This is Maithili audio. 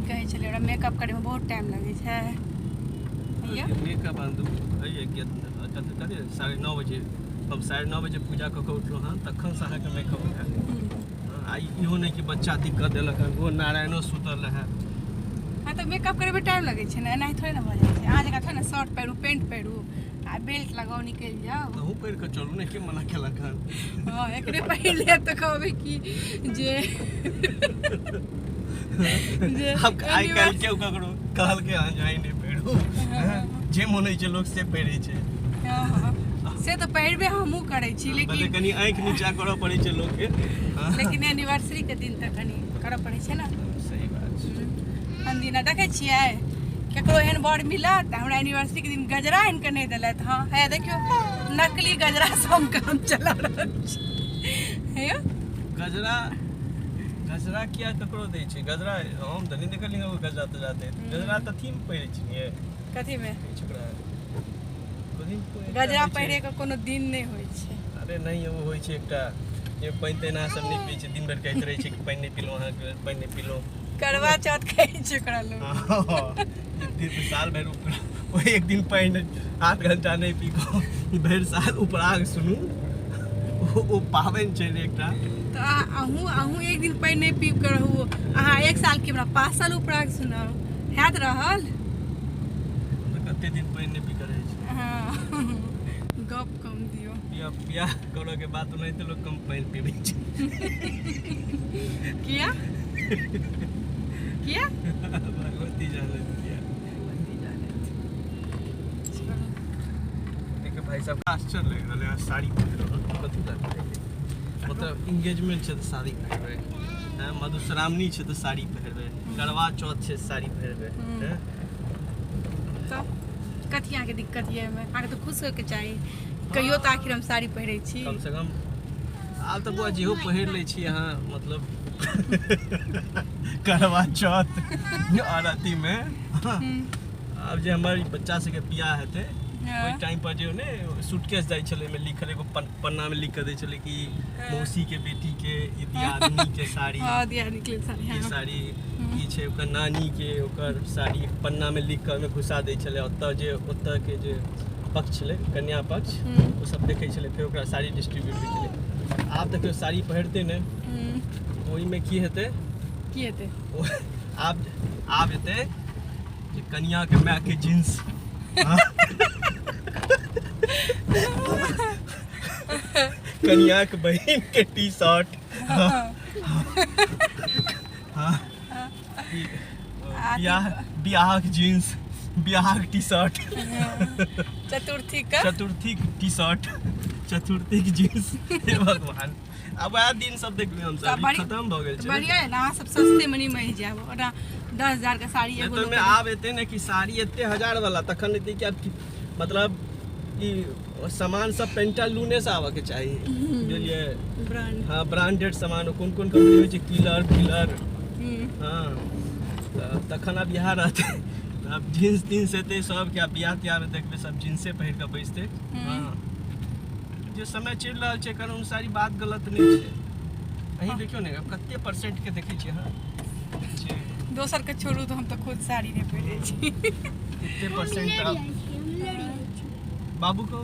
कहै छलै, ओकरा मेकअप करैमे बहुत टाइम लगै छै। हैया मेकअप आन दू कथी 9:30 बजे, हम 9:30 बजे पूजा कऽ कऽ उठलहुँ हँ, तखनसँ अहाँके मेकअप हैत। आ इहो नहि कि बच्चा दिक्कत देलक हन, ओ नारायणो सुतल रहए। हँ, तऽ मेकअप करैमे टाइम लगै छै ने, एनाही थोड़े ने भऽ जाइ छै। अहाँ जकाँ थोड़े ने शर्ट पहिरू, पेंट पहिरू आ बेल्ट लगाउ, निकलि जाउ। अहूँ पहिर कऽ चलू ने, के मना केलक हन? हँ, एकरे पहिर लेब तऽ कहबै कि जे जे आब आइ काल्हि केओ ककरो कहलकै हन जे आइ नहि पहिरू? जे मोन होइ छै लोक से पहिरै छै। हँ, से तऽ पहिरबे हमहूँ करै छी, लेकिन लेकिन कनि आँखि नीचा करऽ पड़ै छै लोकके। लेकिन एनिवर्सरी के दिन तऽ कनि करऽ पड़ै छै ने। सही बात छै। अनदिना देखै छियै, केकरो एहन बर मिलत? हमरा एनिवर्सरी के दिन गजरा आनि कऽ नहि देलथि। हँ, हे देखियौ, नकली गजरा से हम काम चला रहल छी। हे यौ। गजरा, गजरा किया ककरो दै छै गजरा? हम तऽ नहि देखलियै ककरो गजरा तजरा दैत। गजरा तऽ अथीमे पहिरै छियै। कथी मे? कहै छै ओकरा, कथी एकटा गजरा होइ छै। पहिरे के कोनो दिन नहि होइ छै। अरे नहि, ओ होइ छै एकटा जे पानि तानि अहाँ सब नहि पी छै, दिन भरि कहैत रहै छै कि पानि नहि पीलहुँ, अहाँके पानि नहि पीलहुँ। करवा चौथ कहै छै ओकरा लोग। दिन साल भरि उपरा, ओ एक दिन पानि 8 घंटा नहि पी कऽ भरि साल उपराग सुनू, ओ पाबनि छै ने एकटा। तऽ अहूँ अहूँ एक दिन पानि नहि पीब कऽ रहू अहाँ एक साल के, हमरा 5 साल उपराग सुनाउ, हैत रहल। हम तऽ कते दिन पानि नहि पी कऽ रहै छै। हँ, गप कम दियौ। बियाह बियाह करऽ के बाद ओनाहिते लोक कम पानि पीबै छै। किया, किया? भगवती जाने किया। चलू। देखियौ भाई साहब, आश्चर्य लागि रहल है, साड़ी पहिर रहल, कथी लए पहिरबै? मतलब इंगेजमेंट छै तऽ साड़ी पहिरबै, हैं? मधुश्रावणी छै तऽ साड़ी पहिरबै, करवा चौथ छै साड़ी पहिरबै, हैं? तऽ कथी अहाँके दिक्कत यऽ एहिमे? अहाँके तऽ खुश होइके चाही, कहियो तऽ आखिर हम साड़ी पहिरै छी। कम से कम आब तऽ बौआ जेहो पहिर लै छी अहाँ, मतलब करवा चौथ आओर अथीमे। आब जे हमर ई बच्चा सबके बियाह हेतै, ओहि टाइम पर जे ने सूटकेस जाइ छलै, ओहिमे लिखल एगो पन्ना मे लिख कऽ दै छलै कि मौसी के बेटी के ई दियादनी के साड़ी। हँ, दियादनी के लेल साड़ी। ई साड़ी ई छै, ओकर नानी के ओकर साड़ी, पन्ना मे लिख कऽ ओहिमे घुसा दै छलै। ओतऽ जे ओतऽ के जे पक्ष छलै, कन्या पक्ष, ओ सब देखै छलै, फेर ओकरा साड़ी डिस्ट्रीब्यूट होइ छलै। आब देखियौ, साड़ी पहिरतै ने, ओहिमे की हेतै? की हेतै? ओ आब आब हेतै जे कनिया के माय के जींस, कनिया के बहिन के टी शर्ट, बियाह बियाहक जींस, बियाहक टी शर्ट। चतुर्थी का। चतुर्थी के टी शर्ट, चतुर्थी के जींस। हे भगवान, आब वएह दिन सब देखबै हम सब? खत्म भऽ गेल छै। बढ़िया है ने, अहाँ सब सस्ते में नहीं मरि जायब। ओना 10,000 के साड़ी नहि एगो तऽ ओहिमे लोक आब एतै ने कि साड़ी एते हजार वाला, तखन एतै कि आब मतलब ई सामान सब पेंटालूने से आबऽ के चाही, बुझलियै? ब्रांड। हाँ, ब्रांडेड सामान। कोन कोन कंपनी होइ छै, किलर फिलर। हाँ, तऽ तखन आब इएह रहतै। तऽ आब जींस तींस एतै सबके, आब बियाह तियाहमे देखबै सब जींसे पहिर कऽ बैसतै। हाँ, जे समय चलि रहल छै एकर अनुसार ई बात गलत नहि छै। अहीं देखियौ ने, आब कते परसेंट के देखै छियै अहाँ जे दोसर के छोड़ू, तऽ हम तऽ खुद साड़ी नहि पहिरै छी। कते परसेंट आब बाबू को